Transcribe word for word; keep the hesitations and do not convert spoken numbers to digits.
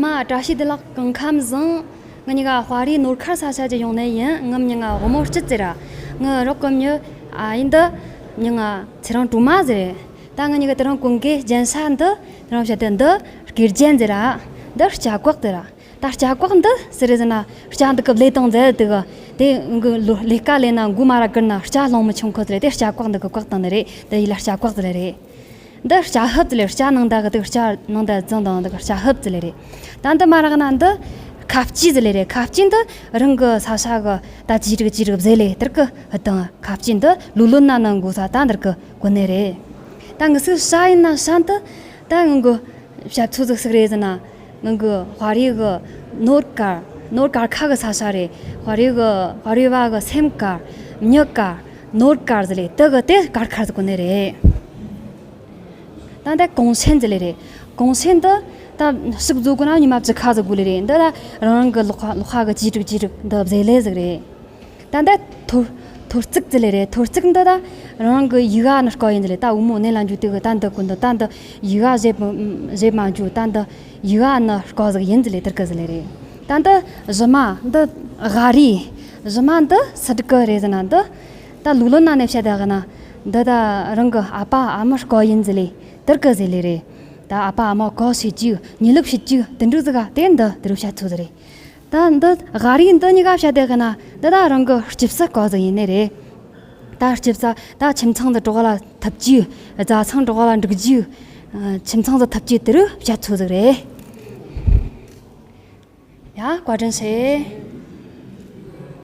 མ་བཀྲ་ཤིས་བདེ་ལེགས། སྐུ་ཁམས་བཟང་། ང་གཉིས་ཀ་དཔའ་རིས་ནོར་དཀར་ས་ཆ་ཅིག་ཡོང་ནས་ཡིན། ངའི་མྱིང་ང་དབུ་མོ་སྐྱིད་ཟེར་ར། ངའི་རོགས་ཀྱི་མྱི་ཨ་ཡིན་འདི་མྱིང་ང་ཚེ་རིང་དྲུག་མ་ཟེར་རེད། ད་ང་གཉིས་ཀ་དེ་རིང་གོན་གི་རྒྱན་ས་འདི་དེ་རིང་བཤད་དེ་འདི་སྐེ་རྒྱན་ཟེར་ར། འདི་སྐྱ་ཀོག་ཟེར་ར། ད་སྐྱ་ཀོག་འདི་ཟེར་རེད་ཟེར་ན་སྐྱ་འདི་གི་བློས་བཏང་མཛད་དེ་གི་དེ་གི་ལོ་ལས་ཀ་ལས་ན་མགོ་མ་ར་གིར་ན་སྐྱ་ལོང་མི་ཆུང་ཁོ་ཟེར་རེད། དེ་སྐྱ་ཀོག་འདི་གི་ཀོག་བཏང་ནི་རེད། དེ་ཡིད་ལ་སྐྱ་ཀོག་ཟེར་རེད། འདི་སྐྱ་ཧུབ་ཙི་ལེ། སྐྱ་ནང་ད་གི་དེ་སྐྱ་ནང་ད་རྫིང་དང་འདི་གི་སྐྱ་ཧུབ་ཙི་ལེ་རེད། ད་འདི་མ་རག་ན་འདི་ཁ་ལྕེ་ཙི་ལེ་རེད། ཁ་ལྕེ་འདི་རང་གི་ས་ས་གི་ད་ཅི་རིག་ཅི་རིག་བཟེ་ལེ་དེར་གི་ཧུ་དང་། ཁ་ལྕེ་འདི་ལུ་ལོན་ན་ནང་གོ་ས་ད་འདིར་གི་གོ་ནེ་རེད། ད་ངི་སི་ཤ་ཡིན་ན་ཤ་འདི་ད་ངི་གི་བཤད་ཚོད་ཟིག་ཟིག་རེད་ཟེར་ན། ངི་གི་དཔའ་རིས་གི་ནོར་དཀར་ནོར་དཀར་ཁ་གི་ས་ས་རེད། དཔའ་རིས་གི་དཔའ་རིས་བ་གི་སེམས་དཀར་མྱི་དཀར་ནོར་དཀར་ཟེར་ལེ་དེ་གི་དེ་དཀར་ཁར་ཟིག་གོ་ནེ་རེད། ད་ལྟ་གུང་སེང་ཟེར་ལེ་རེད། གུང་སེང་འདི་ད་ཕྱུགས་རྫོགས་གོ་ན་ཉི་མ་བཅུ་ཁ་ཟིག་དགོས་ལེ་རེད། འདི་ད་རང་རང་གི་ལོགས་ཁ་ལོགས་ཁ་གི་ཅི་དྲུག་ཅི་དྲུག་འདི་བཟེ་ལེ་ཟིག་རེད། ད་ལྟ་ཐོར་ཐོར་བརྩེགས་ཟེར་ལེ་རེད། ཐོར་བརྩེགས་འདི་ད་རང་རང་གི་ཡི་ག་ནི་སྐོར་ཡིན་ཟེར་ལེ། ད་དབུ་མོ་གནས་ལ་འཇུ་དུས་གི་ད་འདི་གོ་འདི་ད་འདི་ཡི་ག་བཞེས་བཞེས་མ་འཇུ། ད་འདི་ཡི་ག་ནི་སྐོར་ཟིག་ཡིན་ཟེར་ལེ་དེར་གི་ཟེར་ལེ་རེད། ད་འདི་གཞུ་མ་འདི་ག་རི། གཞུ་མ་འདི་སི་ཏྲི་ཀི་རེད་ཟེར་ན་འདི། ད་ལུག་ལོན་ན་ནས་བཤད་དེ་གི་ན་འདི་ད་རང་གི་ཨ་ཕ་ཨ་མ་སྐོར་ཡིན་ཟེར་ལེ་དེར་གི་ཟེར་ལེ་རེད། ད་ཨ་ཕ་ཨ་མ་གོ་ཤེས་ཀྱི་ཉི་ལུག་ཤེས་ཀྱི་དེ་འདྲ་ཟིག་ག་དེ་འདི་དེ་རུ་བཤད་ཚོད་ཟིག་རེད། ད་འདི་ག་རི་འདི་གཉིས་ཀ་བཤད་དེ་གི་ན་འདི་ད་རང་གི་སྐྱིབས་ས་སྐོར་ཟིག་ཡིན་ནི་རེད། ད་སྐྱིབས་ས་ད་ཁྱིམ་ཚང་འདི་གྲོགས་ལ་ཐུབ་ཀྱི་བཟའ་ཚང་གྲོགས་ལ་འགྲིག་རྒྱུ། ཁྱིམ་ཚང་འདི་ཐུབ་ཀྱི་དེ་རུ་བཤད་ཚོད་ཟིག་རེད། ཡ་བཀའ་དྲིན་ཆེ།